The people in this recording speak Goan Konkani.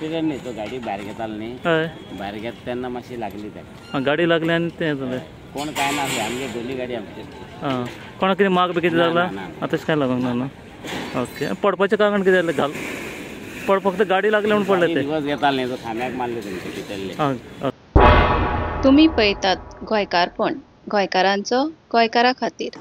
एक्सिडंट न्ही, तो गाडी भायर घेतालो न्ही. हय, भायर घेता तेन्ना मातशी लागली ताका. गाडी लागली आनी तें जालें. कोण काय नासलें, आमगे दोनी गाडी आमचे. आं, कोणाक कितें माग बी कितें लागला? तशें कांय लागूंक ना न्हू. ओके, पडपाचें कारण कितें जालें? घाल पड फक्त गाडी लागली म्हणून पडले ते. दिवस घेताले न्ही, तो खांब्याक मारले तेंचे भितरले. आं. तुमी पळयतात गोंयकारपण, गोंयकारांचो गोंयकारा खातीर.